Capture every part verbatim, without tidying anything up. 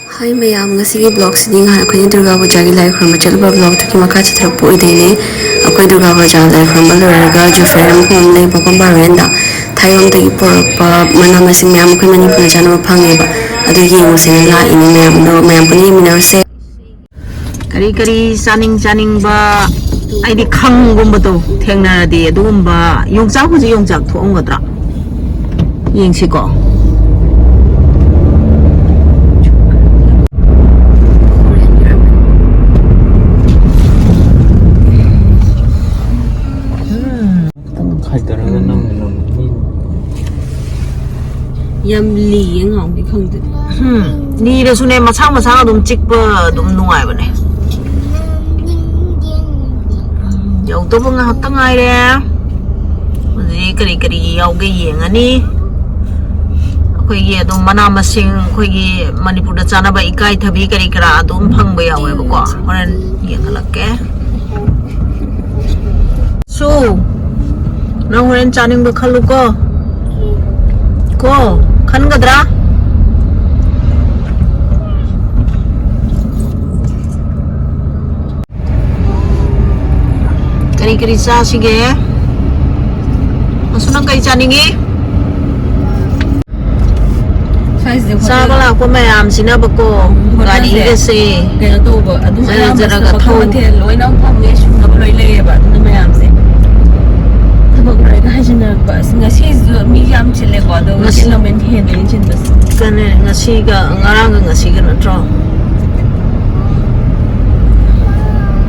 ꯍꯥꯏ ꯃꯌꯥꯝ, ꯉꯁꯤꯒꯤ vlogꯁꯤꯗꯤ ꯉꯍꯥꯟ ꯑꯩꯈꯣꯏꯅ ꯗꯨꯔꯒꯥ ꯄꯨꯖꯥꯒꯤ ꯂꯥꯏ ꯈꯨꯔꯨꯝꯕ ꯆꯠꯂꯨꯕ vlogꯇꯨꯒꯤ ꯃꯈꯥ ꯆꯠꯊꯔꯛꯄ ꯑꯣꯏꯗꯣꯏꯅꯦ꯫ ꯑꯩꯈꯣꯏ ꯗꯨꯔꯒꯥ ꯄꯨꯖꯥ ꯂꯥꯏ ꯈꯨꯔꯨꯝꯕ ꯂꯣꯏꯔꯒ ꯖꯨ ꯐꯦꯌꯔ ꯑꯃ ꯂꯩꯕ ꯀꯣꯝꯕꯥ ꯍꯣꯔꯦꯟꯗ ꯊꯥꯏꯔꯣꯝꯗꯒꯤ ꯄꯨꯔꯛꯄ ꯃꯅꯥ ꯃꯁꯤꯡ ꯃꯌꯥꯝ ꯑꯩꯈꯣꯏ ꯃꯅꯤꯄꯨꯔꯗ ꯆꯥꯅꯕ ꯐꯪꯉꯦꯕ꯫ ꯑꯗꯨ ꯌꯦꯡꯉꯨꯁꯦꯅ ꯂꯥꯛꯏꯅꯦ ꯃꯌꯥꯝ, ꯑꯗꯣ ꯃꯌꯥꯝ ꯄꯨꯟꯅ ꯌꯦꯡꯃꯤꯟꯅꯔꯁꯦ꯫ ꯀꯔꯤ ꯀꯔꯤ ꯆꯥꯅꯤꯡ ꯆꯥꯅꯤꯡꯕ, ꯍꯥꯏꯗꯤ ꯈꯪꯒꯨꯝꯕꯗꯣ ꯊꯦꯡꯅꯔꯗꯤ, ꯑꯗꯨꯒꯨꯝꯕ꯫ ꯌꯣꯡꯆꯥꯛ, ꯍꯧꯖꯤꯛ ꯌꯣꯡꯆꯥꯛ ꯊꯣꯛꯑꯝꯒꯗ꯭ꯔꯥ? ꯌꯦꯡꯁꯤꯀꯣ꯫ ꯎꯝ꯫ ꯈꯤꯇꯪ ꯈꯥꯏꯗꯔꯒ ꯅꯝꯃꯨ, ꯅꯝꯃꯨ꯫ ꯃꯤ ꯌꯥꯝ ꯂꯤꯌꯦ ꯉꯥꯎꯕꯤ ꯈꯪꯗꯦ꯫ ꯎꯝ, ꯂꯤꯔꯁꯨꯅꯦ, ꯃꯁꯥ ꯃꯁꯥ ꯑꯗꯨꯝ ꯆꯤꯛꯄ ꯑꯗꯨꯝ ꯅꯨꯡꯉꯥꯏꯕꯅꯦ꯫ ꯌꯧꯗꯧꯕ ꯉꯥꯏꯍꯥꯛꯇ ꯉꯥꯏꯔꯦ꯫ ꯍꯧꯖꯤꯛ ꯀꯔꯤ ꯀꯔꯤ ꯌꯥꯎꯒꯦ ꯌꯦꯡꯉꯅꯤ꯫ ꯑꯩꯈꯣꯏꯒꯤ ꯑꯗꯨꯝ ꯃꯅꯥ ꯃꯁꯤꯡ, ꯑꯩꯈꯣꯏꯒꯤ ꯃꯅꯤꯄꯨꯔꯗ ꯆꯥꯅꯕ ꯏꯀꯥꯏꯊꯕꯤ ꯀꯔꯤ ꯀꯔꯥ ꯑꯗꯨꯝ ꯐꯪꯕ ꯌꯥꯎꯋꯦꯕꯀꯣ꯫ ꯍꯣꯔꯦꯟ ꯌꯦꯡꯍꯜꯂꯛꯀꯦ꯫ ꯁꯨ, ꯅꯪ ꯍꯣꯔꯦꯟ ꯆꯥꯅꯤꯡꯕ ꯈꯜꯂꯨꯀꯣ꯫ ꯀꯣ, ꯈꯟꯒꯗ꯭ꯔꯥ? ꯀꯔꯤ ꯀꯔꯤ ꯆꯥꯁꯤꯒꯦ? ꯑꯁꯨ, ꯅꯪ ꯀꯔꯤ ꯆꯥꯅꯤꯡꯉꯤ? ꯁ꯭ꯋꯥꯏꯁꯤꯗ ꯍꯣꯇꯦꯜ ꯆꯥꯕ ꯂꯥꯛꯄ ꯃꯌꯥꯝꯁꯤꯅꯕꯀꯣ, ꯍꯣꯇꯦꯜꯁꯦ ꯒꯥꯔꯤꯒꯁꯦ ꯀꯩꯅꯣ ꯇꯧꯕ, ꯑꯗꯨꯝ ꯖꯔ ꯑꯌꯥꯝꯕꯁꯤꯅ ꯖꯔꯒ ꯃꯈꯜ ꯊꯧ꯫ ꯃꯊꯦꯜ ꯂꯣꯏꯅ ꯐꯪꯉꯦ, ꯁꯨꯅꯕ ꯂꯣꯏ ꯂꯩꯌꯦꯕ꯫ ꯑꯗꯨꯅ ꯃꯌꯥꯝꯁꯦ ꯊꯕꯛ ꯂꯣꯏꯔꯒ ꯍꯥꯏꯖꯤꯟꯅꯔꯛꯄ꯫ ꯑꯁ, ꯉꯁꯤꯁꯨ ꯃꯤ ꯌꯥꯝ ꯆꯤꯜꯂꯦꯀꯣ, ꯑꯗꯣ ꯉꯁꯤ ꯉꯁꯤ ꯂꯝꯃꯦꯟ ꯍꯦꯟꯕꯅꯤ ꯆꯤꯟꯕꯁꯦ꯫ ꯀꯅꯦ, ꯉꯁꯤꯒ ꯉꯔꯥꯡꯒ ꯉꯁꯤꯒ ꯅꯠꯇ꯭ꯔꯣ?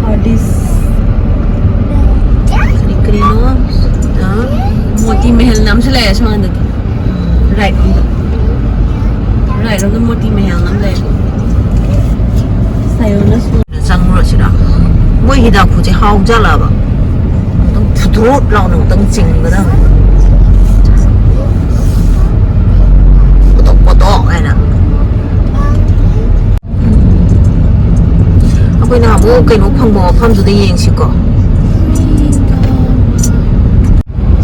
ꯍꯥꯔꯗꯤꯁ꯫ ꯀꯔꯤ ꯀꯔꯤꯅꯣ? ꯑ? ꯃꯣꯇꯤ ꯃꯍꯜꯅ ꯑꯃꯁꯨ ꯂꯩꯔꯦ ꯁꯣꯝꯗꯗꯤ꯫ ꯔꯥꯏꯠ ꯔꯣꯝꯗ꯫ ꯔꯥꯏꯠ ꯔꯣꯝꯗ ꯃꯣꯇꯤ ꯃꯍꯜꯅ ꯑꯃ ꯂꯩꯔꯦ꯫ ꯁꯥꯌꯣꯅ ꯁꯣ- ꯆꯪꯉꯨꯔꯁꯤꯔꯥ? ꯃꯣꯏ ꯍꯤꯗꯥꯛ ꯈꯨꯁꯦ ꯍꯥꯎꯖꯥꯠꯂꯕ? ꯑꯃꯨꯛꯇꯪ ꯐꯨꯗ꯭ꯔꯣꯠ ꯂꯥꯎꯅ ꯑꯃꯨꯛꯇꯪ ꯆꯤꯡꯒꯗꯕꯅꯤ꯫ ꯄꯣꯇꯣꯛ ꯄꯣꯇꯣꯛ ꯍꯥꯏꯅ꯫ ꯑꯩꯈꯣꯏꯅ ꯑꯃꯨꯛ ꯀꯩꯅꯣ ꯐꯪꯕ ꯃꯐꯝꯗꯨꯗ ꯌꯦꯡꯁꯤꯀꯣ꯫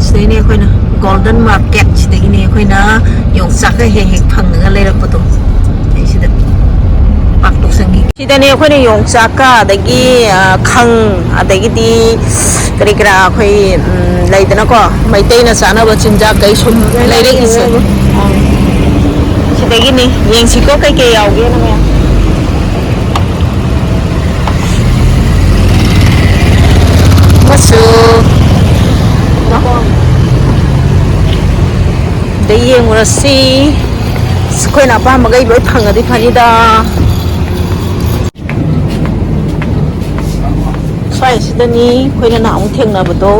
ꯁꯤꯗꯩꯅꯦ ꯑꯩꯈꯣꯏꯅ, ꯒꯣꯜꯗꯟ ꯃꯥꯔꯀꯦꯠ ꯁꯤꯗꯒꯤꯅꯦ ꯑꯩꯈꯣꯏꯅ ꯌꯣꯡꯆꯥꯛꯀ ꯍꯦꯛ ꯍꯦꯛ ꯐꯪꯉꯒ ꯂꯩꯔꯛꯄꯗꯣ꯫ ꯑꯩ ꯁꯤꯗ ꯁꯤꯗꯅꯦ ꯑꯩꯈꯣꯏꯅ ꯌꯣꯡꯆꯥꯛꯀ ꯑꯗꯒꯤ, ꯑ, ꯈꯪ, ꯑꯗꯒꯤꯗꯤ ꯀꯔꯤ ꯀꯔꯥ ꯑꯩꯈꯣꯏ, ꯎꯝ, ꯂꯩꯗꯅꯀꯣ, ꯃꯩꯇꯩꯅ ꯆꯥꯅꯕ ꯆꯤꯟꯖꯥꯛ ꯀꯩ ꯁꯨꯝ ꯂꯩꯔꯛꯏꯁꯦ꯫ ꯑꯪ꯫ ꯁꯤꯗꯒꯤꯅꯤ꯫ ꯌꯦꯡꯁꯤꯀꯣ ꯀꯩꯀꯩ ꯌꯥꯎꯒꯦꯅ ꯃꯌꯥꯝ꯫ ꯑꯃꯁꯨ꯫ ꯗ ꯌꯦꯡꯉꯨꯔꯁꯤ꯫ ꯑꯁ, ꯑꯩꯈꯣꯏꯅ ꯑꯄꯥꯝꯕꯈꯩ ꯂꯣꯏ ꯐꯪꯉꯗꯤ ꯐꯅꯤꯗ꯫ ꯁ꯭ꯋꯥꯏꯁꯤꯗꯅꯤ ꯑꯩꯈꯣꯏꯅ ꯅꯍꯥꯟꯃꯨꯛ ꯊꯦꯡꯅꯕꯗꯣ꯫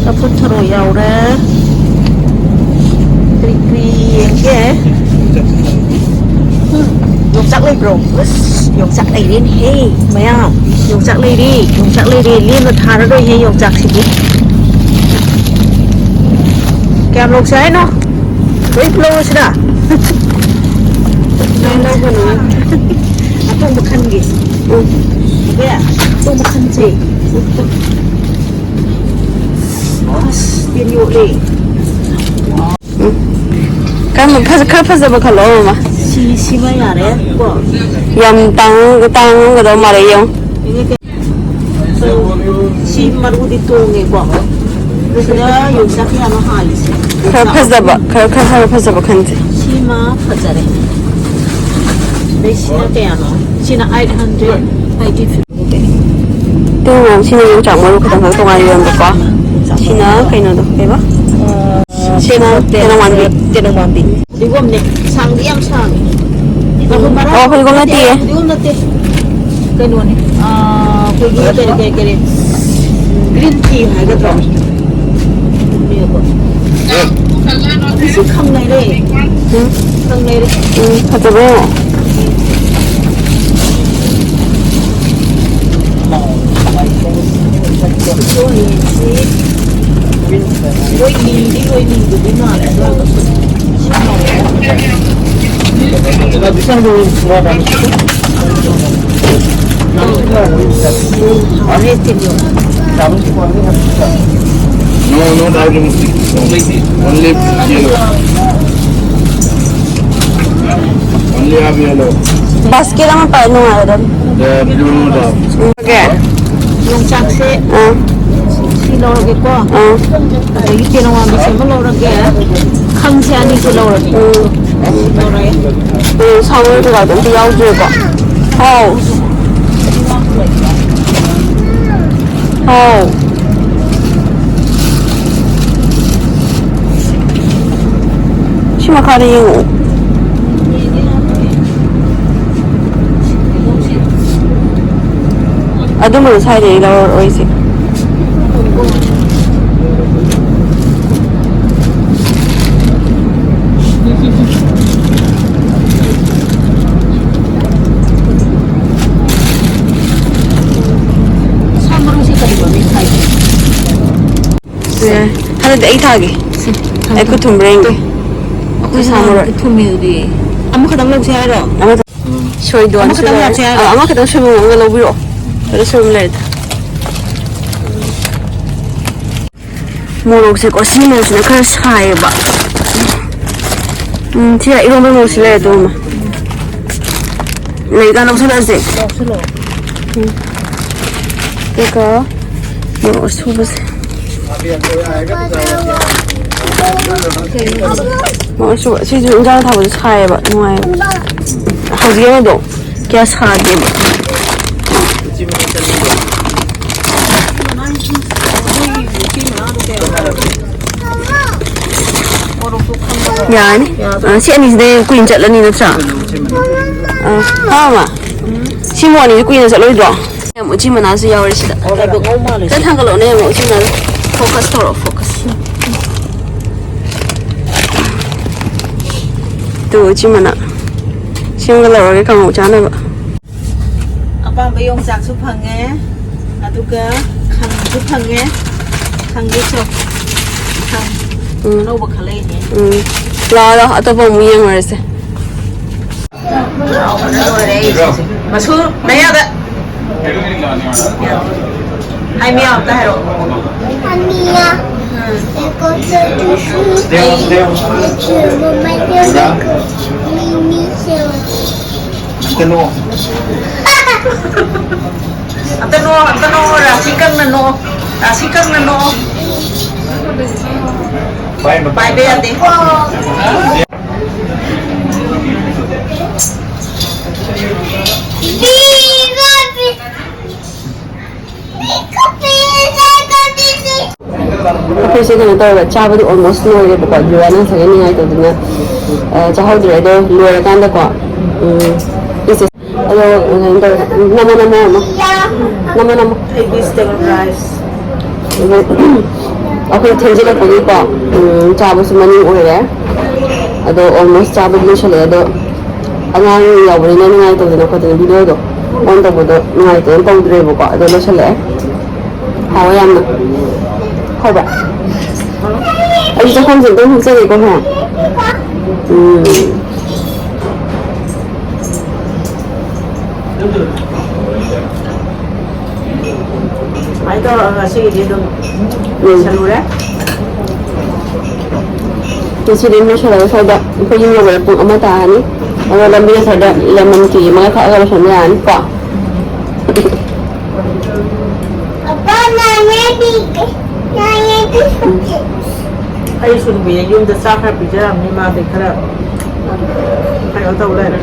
ꯂꯐꯨ ꯊꯔꯣ ꯌꯥꯎꯔꯦ꯫ ꯀꯔꯤ ꯀꯔꯤ ꯌꯦꯡꯒꯦ? ꯎꯝ, ꯌꯣꯡꯆꯥꯛ ꯂꯩꯕ꯭ꯔꯣ? ꯑꯁ, ꯌꯣꯡꯆꯥꯛ ꯂꯩꯔꯦꯅꯦꯍꯦ, ꯃꯌꯥꯝ꯫ ꯌꯣꯡꯆꯥꯛ ꯂꯩꯔꯦ, ꯌꯣꯡꯆꯥꯛ ꯂꯩꯔꯦ꯫ ꯂꯦꯝꯅ ꯊꯥꯔꯔꯣꯏꯍꯦ, ꯌꯣꯡꯆꯥꯛꯁꯤꯗꯤ꯫ ꯀꯌꯥꯝ ꯂꯧꯁꯦ ꯍꯥꯏꯅꯣ? ꯂꯣꯏ ꯂꯧꯔꯁꯤꯔꯥ? ꯂꯣꯏ ꯂꯧꯒꯅꯨ꯫ ꯑꯇꯣꯡꯕ ꯈꯟꯒꯦ꯫ ꯎꯝ꯫ ꯏꯕꯦ, ꯑꯇꯣꯡꯕ ꯈꯟꯁꯦ꯫ ꯑꯁ, ꯇꯤꯟ ꯌꯣꯠꯂꯦ꯫ ꯎꯝ꯫ ꯀꯔꯝꯕ ꯐꯖ-, ꯈꯔ ꯐꯖꯕ ꯈꯜꯂꯣ, ꯃꯃꯥ꯫ ꯁꯤ, ꯁꯤꯃ ꯌꯥꯔꯦ, ꯀꯣ꯫ ꯌꯥꯝ ꯇꯥꯡ-, ꯇꯥꯡꯉꯝꯒꯗꯧ ꯃꯥꯜꯂꯦ, ꯌꯦꯡꯉꯣ꯫ ꯁꯤ ꯃꯔꯨꯗꯤ ꯇꯣꯡꯉꯦꯀꯣ꯫ ꯁꯤꯗ ꯌꯣꯡꯆꯥꯛ ꯀꯌꯥꯅꯣ ꯍꯥꯜꯂꯤꯁꯦ? ꯈꯔ ꯐꯖꯕ, ꯈꯔ, ꯈꯔ, ꯈꯔ ꯐꯖꯕ ꯈꯟꯁꯦ꯫ ꯁꯤꯃ ꯐꯖꯔꯦ꯫ ꯑꯗꯩ ꯁꯤꯅ ꯀꯌꯥꯅꯣ? ꯁꯤꯅ eight hundred ninety-five꯫ ꯇꯨ ꯃꯌꯥꯝ ꯁꯤꯅ ꯌꯣꯡꯆꯥꯛ ꯃꯔꯨ ꯈꯛꯇꯪ ꯈꯛ ꯇꯣꯉꯥꯟꯅ ꯌꯣꯟꯕꯀꯣ꯫ ꯁꯤꯅ ꯀꯩꯅꯣꯗꯣ, ꯀꯩꯕ? ꯁꯤꯅ ꯇꯦꯅꯧ ꯃꯥꯟꯕꯤ꯫ ꯇꯦꯅꯧ ꯃꯥꯟꯕꯤ꯫ ꯐꯗꯤꯒꯣꯝꯅꯦ꯫ ꯁꯥꯡꯗꯤ ꯌꯥꯝ ꯁꯥꯡꯉꯤ꯫ ꯉꯥꯏꯈꯣ, ꯃꯔꯥ-, ꯑꯣ, ꯐꯗꯤꯒꯣꯝ ꯅꯠꯇꯦ, ꯅꯠꯇꯤꯌꯦ꯫ ꯐꯗꯤꯒꯣꯝ ꯅꯠꯇꯦ꯫ ꯀꯩꯅꯣꯅꯦ꯫ ꯑꯥ, ꯑꯩꯈꯣꯏꯒꯤ ꯀꯔꯤ, ꯀꯔꯤ, ꯀꯔꯤ, green tea ꯍꯥꯏꯒꯗ꯭ꯔꯣ? ꯁꯤ ꯈꯪꯅꯩꯔꯦ꯫ ꯎꯝ꯫ ꯈꯪꯅꯩꯔꯦ꯫ ꯎꯝ, ꯐꯖꯕ꯭ꯔꯣ? ꯂꯣꯏ ꯂꯤꯗꯤ ꯂꯣꯏ ꯂꯤꯕꯗꯤ ꯃꯥꯜꯂꯦ, ꯑꯗꯨ ꯑꯣꯏꯔꯒꯁꯨ ꯁꯤ ꯍꯥꯎꯋꯦ꯫ ꯍꯥꯎꯔꯦ, ꯇꯤꯟ ꯌꯣꯠꯂꯦ꯫ No, no, no, no. Only yellow. Only have yellow. Basket ꯑꯃ ꯄꯥꯏ ꯅꯨꯡꯉꯥꯏꯒꯗꯕꯅꯤ꯫ The blue noodles. Okay. ꯌꯣꯡꯆꯥꯛꯁꯦ ꯑꯥ ꯁꯤ ꯂꯧꯔꯒꯦꯀꯣ꯫ ꯑꯥ꯫ ꯑꯗꯒꯤ ꯇꯦꯅꯋꯥꯡꯕꯤꯁꯦ ꯑꯃ ꯂꯧꯔꯒꯦ꯫ ꯈꯪꯁꯦ ꯑꯅꯤꯁꯦ ꯂꯧꯔꯒꯦ꯫ ꯎꯝ꯫ ꯂꯧꯔꯒꯦ꯫ ꯎꯝ, ꯁꯥ ꯃꯔꯣꯏ ꯀꯩꯀꯥꯗꯣ ꯑꯝꯇ ꯌꯥꯎꯗ꯭ꯔꯦꯀꯣ꯫ ꯍꯥꯎ꯫ ꯍꯥꯎ꯫ ꯁꯤ ꯃꯈꯥꯗ ꯌꯦꯡꯉꯛꯑꯣ꯫ ꯑꯗꯨꯝꯕꯗꯣ ꯁ꯭ꯋꯥꯏꯗꯩ ꯂꯧꯔꯛꯑꯣꯏꯁꯦ꯫ ꯁꯦ, ꯍꯟꯗꯛꯇꯤ ꯑꯩ ꯊꯥꯒꯦ꯫ ꯁꯦ, ꯊꯝꯃꯣ, ꯑꯩ ꯈꯨꯠ ꯊꯨꯝꯕ꯭ꯔꯥ ꯌꯦꯡꯒꯦ꯫ ꯑꯩꯈꯣꯏ ꯁꯥ ꯃꯔꯣꯏ꯫ ꯈꯨꯠ ꯊꯨꯝꯃꯤꯗꯨꯗꯤ꯫ ꯑꯃꯈꯛꯇꯪ ꯂꯧꯁꯦ ꯍꯥꯏꯔꯣ? ꯑꯃꯈꯛꯇꯪ꯫ ꯁꯣꯏꯗꯣꯟꯁꯨ ꯑꯃꯈꯛꯇꯪ ꯂꯩꯔꯦ꯫ ꯍꯥꯞꯁꯦ ꯍꯥꯏꯔꯣ? ꯑꯥ, ꯑꯃꯈꯛꯇꯪ ꯁꯣꯏꯕꯨꯝ ꯑꯃꯒ ꯂꯧꯕꯤꯔꯛꯑꯣ꯫ ꯑꯗꯨ ꯁꯣꯏꯕꯨꯝ ꯂꯩꯔꯦ꯫ ꯃꯣꯔꯣꯛꯁꯦꯀꯣ, ꯁꯤ ꯃꯣꯔꯣꯛꯁꯤꯅ ꯈꯔ ꯁꯥꯏꯌꯦꯕ꯫ ꯎꯝ, ꯁꯤ ꯏꯔꯣꯝꯕ ꯃꯣꯔꯣꯛꯁꯤ ꯂꯩꯔꯦ, ꯑꯗꯨ ꯑꯃ꯫ ꯂꯩꯀꯥꯟ ꯂꯧꯁꯜꯂꯛꯑꯁꯦ꯫ ꯂꯧꯁꯜꯂꯛꯑꯣ꯫ ꯎꯝ꯫ ꯑꯗꯨꯒ ꯃꯣꯔꯣꯛ ꯑꯁꯨꯕꯁꯦ꯫ ꯃꯣꯔꯣꯛ ꯑꯁꯨꯕ꯫ ꯁꯤꯁꯨ ꯏꯟꯖꯥꯡ ꯊꯥꯕꯗ ꯁꯥꯏꯌꯦꯕ, ꯅꯨꯡꯉꯥꯏꯌꯦꯕ꯫ ꯍꯧꯖꯤꯛ ꯑꯃꯗꯣ ꯀꯌꯥ ꯁꯥꯗꯦꯕ꯫ ꯌꯥꯔꯅꯤ꯫ ꯑ, ꯁꯤ ꯑꯅꯤꯁꯤꯗꯩ ꯀꯨꯏꯅ ꯆꯠꯂꯅꯤ ꯅꯠꯇ꯭ꯔꯥ? ꯑ, ꯍꯥꯎꯃ? ꯁꯤ ꯃꯣꯔꯣꯛ ꯑꯅꯤꯁꯤ ꯀꯨꯏꯅ ꯆꯠꯂꯣꯏꯗ꯭ꯔꯣ? ꯌꯥꯝ ꯎꯆꯤ ꯃꯅꯥꯁꯨ ꯌꯥꯎꯔꯦ ꯁꯤꯗ꯫ ꯈꯔ ꯊꯥꯡꯒꯠꯂꯛꯑꯣꯅꯦ, ꯌꯥꯝ ꯎꯆꯤ ꯃꯅꯥꯗꯣ꯫ Focus ꯇꯧꯔꯛꯑꯣ, focus꯫ ꯇꯨ ꯎꯆꯤ ꯃꯅꯥ꯫ ꯁꯦꯝꯒ ꯂꯧꯔꯒꯦ ꯀꯥꯡꯉꯧ ꯆꯥꯅꯕ꯫ ꯑꯄꯥꯝꯕ ꯌꯣꯡꯆꯥꯛꯁꯨ ꯐꯪꯉꯦ, ꯑꯗꯨꯒ ꯈꯪꯁꯨ ꯐꯪꯉꯦ꯫ ꯈꯪꯗꯨꯁꯨ ꯈꯪ ꯎꯝ꯫ ꯑꯅꯧꯕ ꯈꯜꯂꯛꯏꯅꯦ꯫ ꯎꯝ꯫ ꯂꯥꯛꯑꯣ, ꯂꯥꯛꯑꯣ, ꯑꯇꯣꯞꯄ ꯑꯃꯨꯛ ꯌꯦꯡꯉꯨꯔꯁꯦ꯫ ꯂꯣꯏꯔꯦ ꯑꯩ ꯁꯤꯁꯦ꯫ ꯃꯁꯨ, ꯅꯌꯥꯗ꯫ ꯍꯥꯏ, ꯃꯤꯌꯥ ꯑꯝꯇ ꯍꯥꯏꯔꯛꯑꯣ꯫ ꯃꯤꯌꯥ꯫ ꯎꯝ꯫ ꯑꯩ ꯀꯩꯅꯣ? ꯑꯝꯇ ꯅꯣꯛꯑꯣ, ꯑꯝꯇ ꯅꯣꯛꯑꯣ, ꯔꯥꯁꯤ ꯀꯪꯅ ꯅꯣꯛꯑꯣ, ꯔꯥꯁꯤ ꯀꯪꯅ ꯅꯣꯛꯑꯣ꯫ ꯄꯥꯏꯕ ꯌꯥꯗꯦ꯫ ꯑꯩꯈꯣꯏꯁꯦ ꯀꯩꯅꯣ ꯇꯧꯔꯦ, ꯆꯥꯕꯗꯤ almost ꯂꯣꯏꯔꯦꯕꯀꯣ, ꯖꯨꯋꯥꯅ ꯉꯁꯥꯏꯒꯤ ꯅꯤꯡꯉꯥꯏ ꯇꯧꯗꯅ, ꯑ, ꯆꯥꯍꯧꯗ꯭ꯔꯦ꯫ ꯑꯗꯣ ꯂꯣꯏꯔꯀꯥꯟꯗꯀꯣ, ꯎꯝ, ꯏꯁꯦ, ꯑꯗꯣ ꯀꯩꯅꯣ ꯇꯧꯔꯦ, ꯅꯝꯃꯣ, ꯅꯝꯃꯣ, ꯅꯝꯃꯣ, ꯅꯝꯃꯣ, ꯅꯝꯃꯣ꯫ ꯑꯩꯗꯤ steamed rice꯫ ꯑꯗꯣ ꯑꯩꯈꯣꯏ ꯊꯦꯡꯖꯤꯜꯂꯛꯄꯒꯤꯀꯣ, ꯎꯝ, ꯆꯥꯕꯁꯨ ꯃꯅꯤꯡ ꯑꯣꯏꯔꯦ꯫ ꯑꯗꯣ almost ꯆꯥꯕꯗꯤ ꯂꯣꯏꯁꯤꯜꯂꯛꯑꯦ꯫ ꯑꯗꯣ ꯑꯉꯥꯡ ꯌꯥꯎꯕꯅꯤꯅ ꯅꯨꯡꯉꯥꯏꯇꯧꯗꯅ ꯈꯣꯠꯇꯅ video ꯗꯣ on ꯇꯧꯕꯗꯣ ꯅꯨꯡꯉꯥꯏꯇꯦꯅ ꯇꯧꯗ꯭ꯔꯦꯕꯀꯣ꯫ ꯑꯗꯣ ꯂꯣꯏꯁꯤꯜꯂꯛꯑꯦ꯫ ꯍꯥꯎꯋꯦ ꯌꯥꯝꯅ꯫ ꯍꯥꯎꯕ꯭ꯔꯥ? ꯑꯩ ꯆꯥꯛꯈꯨꯝꯁꯦ ꯑꯝꯇꯪ ꯍꯨꯛꯆꯒꯦꯀꯣ, ꯍꯣꯏ꯫ ꯎꯝ꯫ ꯁꯨꯃꯥꯏꯅ ꯇꯧꯔꯒ ꯉꯁꯤꯒꯤꯗꯤ ꯑꯗꯨꯝ ꯂꯣꯏꯁꯜꯂꯨꯔꯦ꯫ ꯉꯁꯤꯗꯤ ꯂꯣꯏꯁꯜꯂꯒ ꯁ꯭ꯋꯥꯏꯗ ꯑꯩꯈꯣꯏ ꯌꯨꯝ ꯌꯧꯕꯗ ꯄꯨꯡ ꯑꯃ ꯇꯥꯔꯅꯤ꯫ ꯑꯗꯣ ꯂꯝꯕꯤꯗ ꯁ꯭ꯋꯥꯏꯗ lemon tea ꯑꯃꯒ ꯊꯛꯑꯒ ꯂꯣꯏꯁꯟꯕ ꯌꯥꯔꯅꯤ ꯀꯣ꯫ ꯑꯩ ꯁꯨꯟꯕꯤꯅ ꯌꯨꯝꯗ ꯆꯥꯛ ꯈꯔ ꯄꯤꯖꯔꯝꯅꯤ, ꯃꯥꯗꯤ ꯈꯔ ꯀꯩꯅꯣ ꯇꯧ ꯂꯩꯔꯦ꯫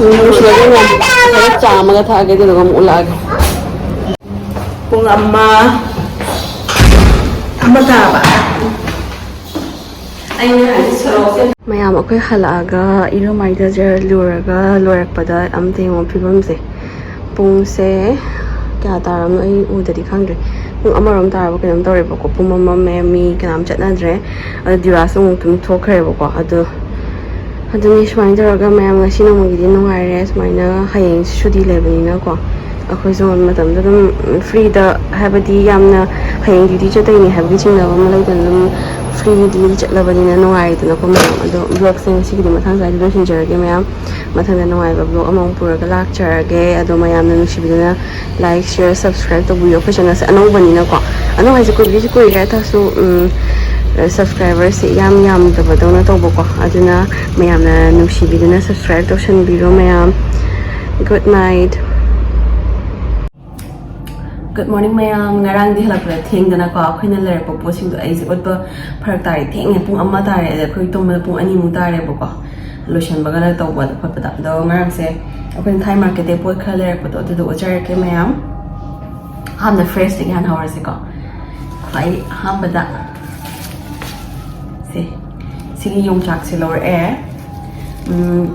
ꯎꯝ, ꯅꯨꯡꯁꯤꯔꯒ ꯌꯥꯝ ꯈꯔ ꯆꯥ ꯑꯃꯒ ꯊꯛꯑꯒꯦ, ꯑꯗꯨꯗꯨꯒ ꯑꯃꯨꯛ ꯎꯠꯂꯛꯑꯒꯦ꯫ ꯄꯨꯡ ꯑꯃ, ꯑꯃ ꯇꯥꯔꯕ? ꯑꯩꯅ ꯍꯥꯏꯗꯤ ꯁꯣꯔꯣꯛꯁꯦ꯫ ꯃꯌꯥꯝ ꯑꯩꯈꯣꯏ ꯍꯜꯂꯛꯑꯒ ꯏꯔꯨ ꯃꯥꯏꯊꯖꯔ ꯂꯨꯔꯒ ꯂꯣꯏꯔꯛꯄꯗ ꯑꯝꯇ ꯌꯦꯡꯉꯣ ꯐꯤꯕꯝꯁꯦ꯫ ꯄꯨꯡꯁꯦ ꯀꯌꯥ ꯇꯥꯔꯕꯅꯣ ꯑꯩ ꯎꯗꯗꯤ ꯈꯪꯗ꯭ꯔꯦ꯫ ꯄꯨꯡ ꯑꯃꯔꯣꯝ ꯇꯥꯔꯕ ꯀꯩꯅꯣꯝ ꯇꯧꯔꯦꯕꯀꯣ꯫ ꯄꯨꯡ ꯃꯝ ꯃꯝꯃꯦ, ꯃꯤ ꯀꯅꯥꯝ ꯆꯠꯅꯗ꯭ꯔꯦ꯫ ꯑꯗꯣ ꯗꯤꯔꯥꯁꯨ ꯑꯃꯨꯛ ꯇꯨꯝ ꯊꯣꯛꯈ꯭ꯔꯦꯕꯀꯣ꯫ ꯑꯗꯣ ꯑꯗꯨꯅꯤ, ꯁꯨꯃꯥꯏꯅ ꯇꯧꯔꯒ ꯃꯌꯥꯝ ꯉꯁꯤ ꯅꯣꯡꯃꯒꯤꯗꯤ ꯅꯨꯡꯉꯥꯏꯔꯦ꯫ ꯁꯨꯃꯥꯏꯅ ꯍꯌꯦꯡ ꯁꯨꯇꯤ ꯂꯩꯕꯅꯤꯅꯀꯣ, ꯑꯩꯈꯣꯏꯁꯨ ꯃꯇꯝꯗ ꯑꯗꯨꯝ free ꯗ, ꯍꯥꯏꯕꯗꯤ ꯌꯥꯝꯅ ꯍꯌꯦꯡ duty ꯆꯠꯇꯣꯏꯅꯤ ꯍꯥꯏꯕꯒꯤ ꯆꯤꯡꯅꯕ ꯑꯃ ꯂꯩꯇꯅ ꯑꯗꯨꯝ ꯐ꯭ꯔꯤꯗꯤ ꯆꯠꯂꯕꯅꯤꯅ ꯅꯨꯡꯉꯥꯏꯗꯅꯀꯣ ꯃꯌꯥꯝ꯫ ꯑꯗꯣ ꯕ꯭ꯂꯣꯛꯁꯦ ꯉꯁꯤꯒꯤꯗꯤ ꯃꯊꯪ ꯁ꯭ꯋꯥꯏꯗ ꯂꯣꯏꯁꯤꯟꯖꯔꯒꯦ ꯃꯌꯥꯝ꯫ ꯃꯊꯪꯗ ꯅꯨꯡꯉꯥꯏꯕ ꯕ꯭ꯂꯣꯛ ꯑꯃꯃꯨꯛ ꯄꯨꯔꯒ ꯂꯥꯛꯆꯔꯒꯦ꯫ ꯑꯗꯣ ꯃꯌꯥꯝꯅ ꯅꯨꯡꯁꯤꯕꯤꯗꯨꯅ ꯂꯥꯏꯛ, ꯁꯤꯌꯔ, ꯁꯕꯁꯀ꯭ꯔꯥꯏꯕ ꯇꯧꯕꯤꯌꯣ꯫ ꯑꯩꯈꯣꯏ ꯆꯦꯅꯦꯜꯁꯦ ꯑꯅꯧꯕꯅꯤꯅꯀꯣ, ꯑꯅꯧꯕ ꯍꯥꯏꯁꯦ ꯀꯨꯏꯕꯨꯗꯤ ꯀꯨꯏꯔꯦ, ꯑꯗꯨ ꯇꯥꯔꯁꯨ ꯁꯕꯁꯀ꯭ꯔꯥꯏꯕꯔꯁꯦ ꯌꯥꯝ ꯌꯥꯝꯗꯕꯗꯧꯅ ꯇꯧꯕꯀꯣ꯫ ꯑꯗꯨꯅ ꯃꯌꯥꯝꯅ ꯅꯨꯡꯁꯤꯕꯤꯗꯨꯅ ꯁꯕꯁꯀ꯭ꯔꯥꯏꯕ ꯇꯧꯁꯟꯕꯤꯔꯣ ꯃꯌꯥꯝ꯫ Good night꯫ Good morning ꯃꯌꯥꯝ꯫ ꯉꯔꯥꯡꯗꯤ ꯍꯜꯂꯛꯄꯗ ꯊꯦꯡꯗꯅꯀꯣ, ꯑꯩꯈꯣꯏꯅ ꯂꯩꯔꯛꯄ ꯄꯣꯠꯁꯤꯡꯗꯣ ꯑꯩꯁꯦ ꯎꯠꯄ ꯐꯔꯛ ꯇꯥꯔꯦ꯫ ꯊꯦꯡꯉꯦ, ꯄꯨꯡ ꯑꯃ ꯇꯥꯔꯦ꯫ ꯑꯗ ꯑꯩꯈꯣꯏ ꯇꯨꯝꯕꯗ ꯄꯨꯡ ꯑꯅꯤꯃꯨꯛ ꯇꯥꯔꯦꯕꯀꯣ, ꯂꯣꯏꯁꯟꯕꯒ ꯇꯧꯕꯗ ꯈꯣꯠꯄꯗ꯫ ꯑꯗꯣ ꯉꯔꯥꯡꯁꯦ ꯑꯩꯈꯣꯏꯅ ꯊꯥꯏ ꯃꯥꯔꯀꯦꯠꯇꯩ ꯄꯣꯠ ꯈꯔ ꯂꯩꯔꯛꯄꯗꯣ, ꯑꯗꯨꯗꯣ ꯎꯠꯆꯔꯛꯀꯦ ꯃꯌꯥꯝ꯫ ꯑꯍꯥꯟꯕꯗ ꯐ꯭ꯔꯦꯁꯇꯒꯤ ꯍꯥꯟꯅ ꯍꯧꯔꯁꯤꯀꯣ꯫ ꯈ꯭ꯋꯥꯏ ꯑꯍꯥꯟꯕꯗ ꯁꯦ, ꯁꯤꯒꯤ ꯌꯣꯡꯆꯥꯛꯁꯦ ꯂꯧꯔꯛꯑꯦ꯫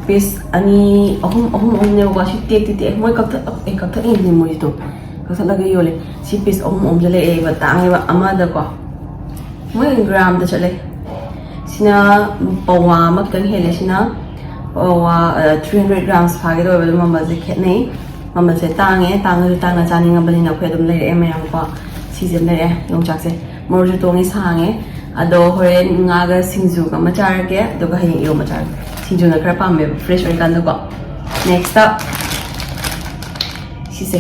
ꯄꯤꯁ ꯑꯅꯤ, ꯑꯍꯨꯝ, ꯑꯍꯨꯝ, ꯑꯍꯨꯝꯅꯦꯕꯀꯣ꯫ ꯁꯤ ꯇꯦꯛꯇꯤ ꯇꯦꯛꯑꯦ꯫ ꯃꯣꯏ ꯀꯛꯊꯠ-, ꯑꯦ, ꯀꯛꯊꯠꯂꯤꯅꯦ ꯃꯣꯏꯁꯤꯗꯣ꯫ ꯀꯛꯊꯠꯂꯒ ꯌꯣꯜꯂꯦ꯫ ꯁꯤ ꯄꯤꯁ ꯑꯍꯨꯝ, ꯑꯍꯨꯝꯁꯦ ꯂꯩꯔꯛꯑꯦꯕ꯫ ꯇꯥꯡꯉꯦꯕ ꯑꯃꯗꯀꯣ꯫ ꯃꯣꯏ ꯒ꯭ꯔꯥꯝꯗ ꯆꯠꯂꯦ꯫ ꯁꯤꯅ ꯄꯋꯥ ꯑꯃ ꯈꯤꯇꯪ ꯍꯦꯜꯂꯦ꯫ ꯁꯤꯅ ꯄꯋꯥ, ꯑ, three hundred grams ꯐꯥꯒꯦ ꯇꯧꯋꯦꯕ꯫ ꯑꯗꯨ ꯃꯃꯜꯁꯦ ꯈꯦꯠꯅꯩ꯫ ꯃꯃꯜꯁꯦ ꯇꯥꯡꯉꯦ꯫ ꯇꯥꯡꯉꯁꯨ ꯇꯥꯡꯅ ꯆꯥꯅꯤꯡꯉꯕꯅꯤꯅ ꯑꯩꯈꯣꯏ ꯑꯗꯨꯝ ꯂꯩꯔꯛꯑꯦ ꯃꯌꯥꯝꯀꯣ꯫ ꯁꯤꯁꯦ ꯑꯃ ꯂꯩꯔꯛꯑꯦ꯫ ꯌꯣꯡꯆꯥꯛꯁꯦ ꯃꯔꯨꯁꯨ ꯇꯣꯡꯉꯦ, ꯁꯥꯡꯉꯦ꯫ ꯑꯗꯣ ꯍꯣꯔꯦꯟ ꯉꯥꯒ ꯁꯤꯡꯖꯨꯒ ꯑꯃ ꯆꯥꯔꯒꯦ, ꯑꯗꯨꯒ ꯍꯌꯦꯡ ꯏꯔꯣꯝꯕ ꯆꯥꯔꯒꯦ꯫ ꯁꯤꯡꯖꯨꯅ ꯈꯔ ꯄꯥꯝꯃꯦꯕ, ꯐ꯭ꯔꯦꯁ ꯑꯣꯏꯔꯀꯥꯟꯗꯀꯣ꯫ ꯅꯦꯛꯁꯇ ꯁꯤꯁꯦ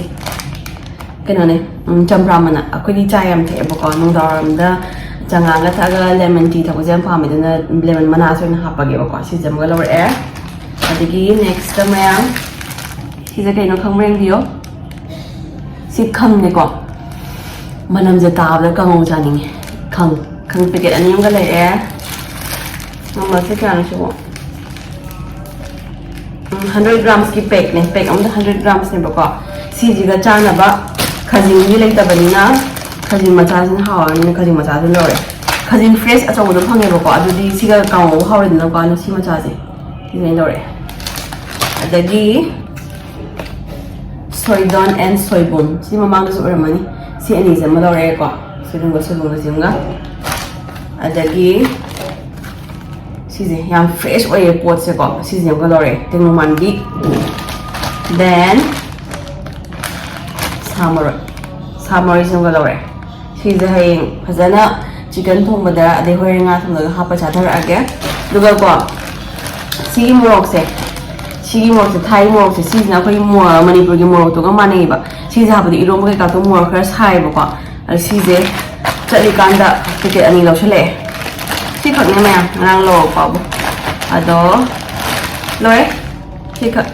ꯀꯩꯅꯣꯅꯦ, ꯎꯝ, ꯆꯝꯄ꯭ꯔꯥ ꯃꯅꯥ꯫ ꯑꯩꯈꯣꯏꯗꯤ ꯆꯥ ꯌꯥꯝ ꯊꯛꯑꯦꯕꯀꯣ, ꯅꯨꯡꯗꯥꯡꯋꯥꯏꯔꯝꯗ ꯆꯉꯥꯡꯒ ꯊꯛꯑꯒ ꯂꯦꯃꯟ ꯇꯤ ꯊꯛꯄꯁꯦ ꯌꯥꯝ ꯄꯥꯝꯃꯦ, ꯑꯗꯨꯅ ꯂꯦꯃꯟ ꯃꯅꯥꯁꯦ ꯑꯣꯏꯅ ꯍꯥꯞꯄꯒꯦꯕꯀꯣ꯫ ꯁꯤꯁꯦ ꯑꯃꯒ ꯂꯧꯔꯛꯑꯦ꯫ ꯑꯗꯒꯤ ꯅꯦꯛꯁꯇ ꯃꯌꯥꯝ, ꯁꯤꯁꯦ ꯀꯩꯅꯣ ꯈꯪꯕ꯭ꯔꯥ ꯌꯦꯡꯕꯤꯌꯣ꯫ ꯁꯤ ꯈꯪꯅꯦꯀꯣ, ꯃꯅꯝꯁꯦ ꯇꯥꯕꯗ ꯀꯥꯡꯉꯧ ꯆꯥꯅꯤꯡꯉꯦ꯫ ꯈꯪ, ꯈꯪ ꯄꯦꯀꯦꯠ ꯑꯅꯤ ꯑꯃꯒ ꯂꯩꯔꯛꯑꯦ꯫ ꯃꯃꯜꯁꯦ ꯀꯌꯥꯅꯣ ꯁꯤꯕꯣ? ꯎꯝ, hundred gramsꯀꯤ ꯄꯦꯛꯅꯦ꯫ ꯄꯦꯛ ꯑꯃꯗ hundred gramsꯅꯦꯕꯀꯣ꯫ ꯁꯤꯁꯤꯒ ꯆꯥꯅꯕ ꯈꯖꯤꯡꯗꯤ ꯂꯩꯇꯕꯅꯤꯅ, ꯈꯖꯤꯡ ꯃꯆꯥꯁꯤꯅ ꯍꯥꯎꯔꯅꯤꯅ ꯈꯖꯤꯡ ꯃꯆꯥꯁꯤꯅ ꯂꯧꯔꯦ꯫ ꯈꯖꯤꯡ ꯐ꯭ꯔꯦꯁ ꯑꯆꯧꯕꯗꯣ ꯐꯪꯉꯦꯕꯀꯣ, ꯑꯗꯨꯗꯤ ꯁꯤꯒ ꯀꯥꯡꯉꯧ ꯍꯥꯎꯔꯦꯗꯅꯀꯣ꯫ ꯑꯗꯨꯅ ꯁꯤ ꯃꯆꯥꯁꯦ ꯁꯤꯁꯦ ꯑꯩꯅ ꯂꯧꯔꯛꯑꯦ꯫ ꯑꯗꯒꯤ ꯁꯣꯏꯗꯣꯟ and ꯁꯣꯏꯕꯨꯝ, ꯁꯤ ꯃꯃꯥꯡꯗꯁꯨ ꯎꯔꯝꯃꯅꯤ꯫ ꯁꯤ ꯑꯅꯤꯁꯦ ꯑꯃ ꯂꯧꯔꯛꯑꯦꯀꯣ, ꯁꯣꯏꯗꯣꯟꯒ ꯁꯣꯏꯕꯨꯝꯒꯁꯤꯃꯒ꯫ ꯑꯗꯒꯤ ꯁꯤꯁꯦ ꯌꯥꯝ ꯐ꯭ꯔꯦꯁ ꯑꯣꯏꯌꯦ ꯄꯣꯠꯁꯦꯀꯣ꯫ ꯁꯤꯁꯦ ꯑꯃꯒ ꯂꯧꯔꯦ, ꯇꯦꯡꯅꯧ ꯃꯥꯟꯕꯤ꯫ Then ꯁꯥ ꯃꯔꯣꯏ, ꯁꯥ ꯃꯔꯣꯏꯁꯦ ꯑꯃꯒ ꯂꯧꯔꯦ꯫ ꯁꯤꯁꯦ ꯍꯌꯦꯡ ꯐꯖꯅ ꯆꯤꯀꯟ ꯊꯣꯡꯕꯗ, ꯑꯗꯩ ꯍꯣꯔꯦꯟ ꯉꯥ ꯊꯣꯡꯕꯗꯒ ꯍꯥꯞꯄ ꯆꯥꯊꯔꯛꯑꯒꯦ꯫ ꯑꯗꯨꯒꯀꯣ, ꯁꯤꯒꯤ ꯃꯣꯔꯣꯛꯁꯦ, ꯁꯤꯒꯤ ꯃꯣꯔꯣꯛꯁꯦ, ꯊꯥꯏ ꯃꯣꯔꯣꯛꯁꯦ, ꯁꯤꯁꯤꯅ ꯑꯩꯈꯣꯏꯒꯤ ꯃꯣ-, ꯃꯅꯤꯄꯨꯔꯒꯤ ꯃꯣꯔꯣꯛꯇꯨꯒ ꯃꯥꯟꯅꯩꯌꯦꯕ꯫ ꯁꯤꯁꯦ ꯍꯥꯞꯄꯗꯤ ꯏꯔꯣꯝꯕ ꯀꯩꯀꯥꯗꯣ ꯃꯣꯔꯣꯛ ꯈꯔ ꯁꯥꯏꯌꯦꯕꯀꯣ꯫ ꯑꯗꯣ ꯁꯤꯁꯦ ꯆꯠꯂꯤꯀꯥꯟꯗ ꯄꯦꯀꯦꯠ ꯑꯅꯤ ꯂꯧꯁꯜꯂꯛꯑꯦ꯫ ꯁꯤꯈꯛꯅꯦ ꯃꯌꯥꯝ ꯉꯔꯥꯡ ꯂꯧꯔꯛꯄꯕꯨ꯫ ꯑꯗꯣ ꯂꯣꯏꯔꯦ꯫ ꯁꯤꯈꯛ꯫